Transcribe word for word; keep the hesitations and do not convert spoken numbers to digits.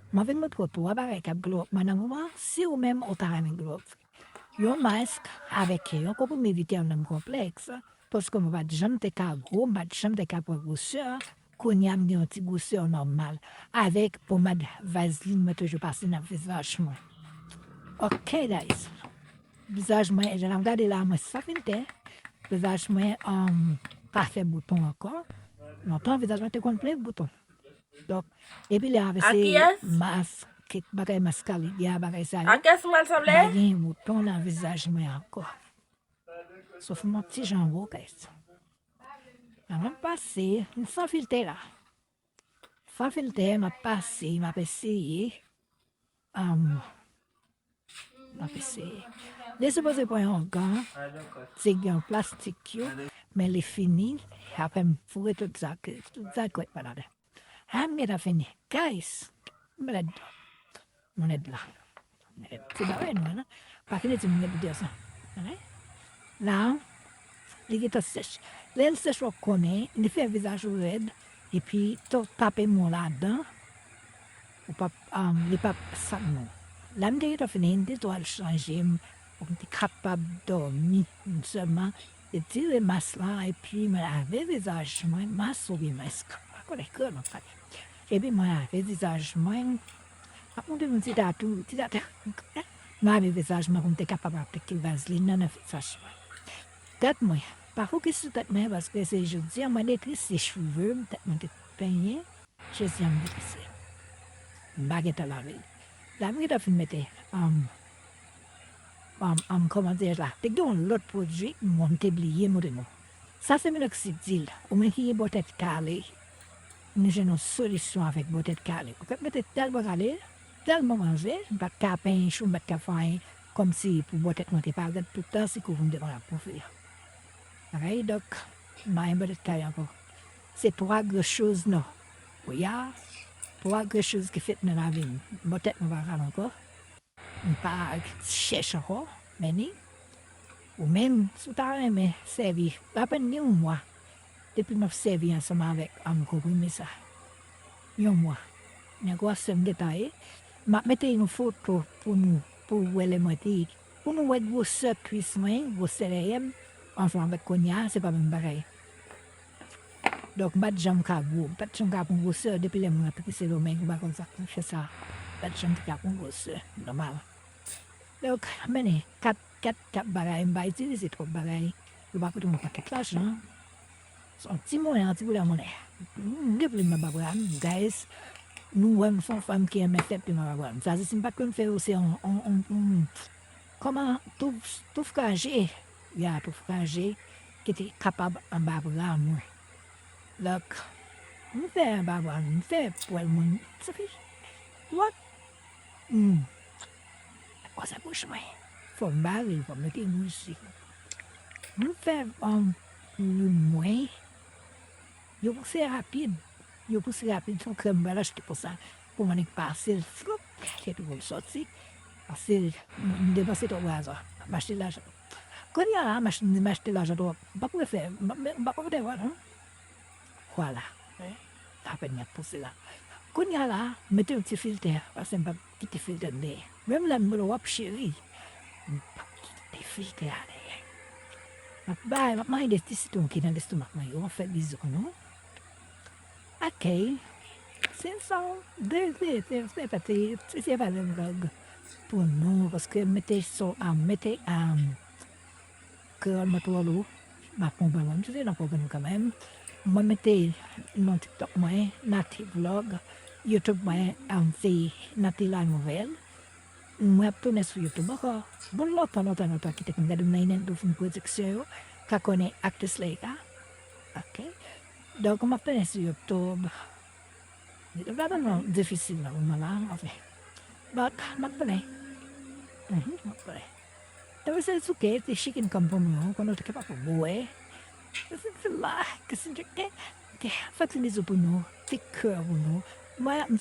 Mwen vin montre w twa bagay k ap glow up mwen nan moman, si ou menm ou ta renmen glow up. Yon mask avèk yon konprime Viterm nan konplèks, paske mwen pa t janm te ka gwo, mwen pa t janm te ka pran gwosè, kounye a m gen yon ti gwosè nòmal, avèk pomad vazlin mwen toujou pase nan vizaj mwen. Ok, guys. Vizaj mwen, jan n ap gade la, mwen sa fin tè. Vizaj mwen um, pa fè bouton ankò. Lontan, vizaj mwen te konn plen bouton. Donk, epi lè a vese mas, kèk bagay mas kalite a, bagay sa yo, m pa gen bouton nan vizaj mwen ankò. Sof mwen ti jan wo, guys. An m pase, m san filtè la. San filtè, m ap pase, m ap eseye. Um, m ap eseye. Li sipoze pran yon gan, ti gan plastik yo, men li fini, apre m foure tout zak, tout zak kwèt pa ladan. A m gentan fini. Guys, m lèd. M lèd la. M lèd. Se bagay nou, non? Pa kite di m lèd de sa. Ok? La, li gentan sèch. Lè l sèch, w ap konnen, li fè vizaj ou rèd, epi tou tape men w ladan, ou p ap, um, li p ap sal men w. La m te gentan fini, m te tou al chanje m, pou m te kapab dòmi. M sèlman retire mas la, epi mwen lave vizaj mwen, mas oubyen mask, pa konnen krèm ap pale. Epi mwen lave vizaj mwen, m ap montre nou ti tatou, ti tatou. Mwen lave vizaj mwen pou m te kapab aplike vazlin nan nan vizaj mwen. Tèt mwen, pa fokis sou tèt mwen, paske se jodi a mwen detrese cheve m, tèt mwen te penyen, jezi a m detrese. M pa gentan lave l. La m gentan fin mete, um, um, um, kòman dirèj la, te gen yon lòt pwodui, m te bliye montre nou. Sa se minoksidil, ou menm ki gen bò tèt kale, nou jwenn yon solisyon avèk bò tèt kale. Ou fèk mete tèlman kale, tèlman manje, m pa t ka penyen chou, m pa t ka fè anyen, kòmsi pou bò tèt mwen te parèt tout tan, si kou m te konn ap pwofite. Ok, donk, m pa gen bò tèt kale ankò. Se twa gran choz non. Wi a, twa gran choz ki fèt nan lavi m. Bò tèt mwen pa kale ankò. M pa chèch ankò, men ni. Ou menm, si w ta renmen sèvi, apèn gen yon mwa depi m ap sèvi ansanm avèk, um, konprime sa. Yon mwa. Nan gwosè m gentan ye. M ap mete yon foto pou nou, pou w wè lè mwen te, pou nou wè gwosè kwis mwen, gwosè dèyè m, ansanm avèk kounye a, se pa menm bagay. Donk, m pa t janm ka gwo, m pa t janm ka pran gwosè depi lè m rantre Sendomeng, m pa konn sa k fè sa. M pa t janm te ka pran gwosè nòmal. Donk, mennen, kat, kat, kat bagay, m pa itilize twòp bagay, yo pa koute m yon pakèt lajan. Se yon ti monnen, yon ti boulè monnen. M gen plim nan babra m, guys. Nou wè m se yon fanm ki renmen fè plim nan babra m. Sa di si m pa t konn fè yo, se yon, yon, yon, yon, kòman, tou, tou fraje, ya, tou fraje, ki te kapab anba bra mwen. Donk, m fè anba bra m, m fè pwèl mwen, sa fè, what? Hmm. Konsa bouch mwen. Fò m bare l, fò m mete bouji. M fè, um, plim mwen. Yo pouse rapid. Yo pouse rapid. Se yon krèm m pral achte pou sa. Pou m annik pase l. Floup. Kèt pou l sòti. Pase l. M depanse twòp lajan. M achte lajan. Kounye a la, m ach-, m achte lajan twòp. M pa pou fè. M pa pou fè vwa non. Vwala. Apèn y ap pouse la. Kounye a la, mete yon ti filtè, paske m p ap kite filtè m dèyè. Menm lè m rele w ap cheri, m p ap kite filtè a dèyè. M ap bay, m ap manje de ti sitwon ki nan lestomak mwen yo, m ap fè bizou nou. Ok. Se sa, de, de, de, de, de, se pa de vlòg pou nou, paske m mete son, a, m mete, a, Kreyòl mwen twò lou. M ap konprann mwen. M toujou nan pwogram kanmenm. Mwen mete non TikTok mwen, Naty Vlog. YouTube mwen, um, se Naty La Nouvelle. Mwen ap tounen sou YouTube ankò. Bon, lontan, lontan, lontan, kite konn gade m nan Inendo Film Production yo. Ka konnen aktris Leïka. Ok. Donk, m ap tounen sou YouTube. Li pa tèlman difisil nan moman la, anfen. But, m ap plen. Mhm, m ap plen. Te wè se souke, te chicken come pou mwen, konnen w te kapab bwè. Se, se la, ke se te, te, te fè ti bizou pou nou, ti kè pou nou. Mwen, m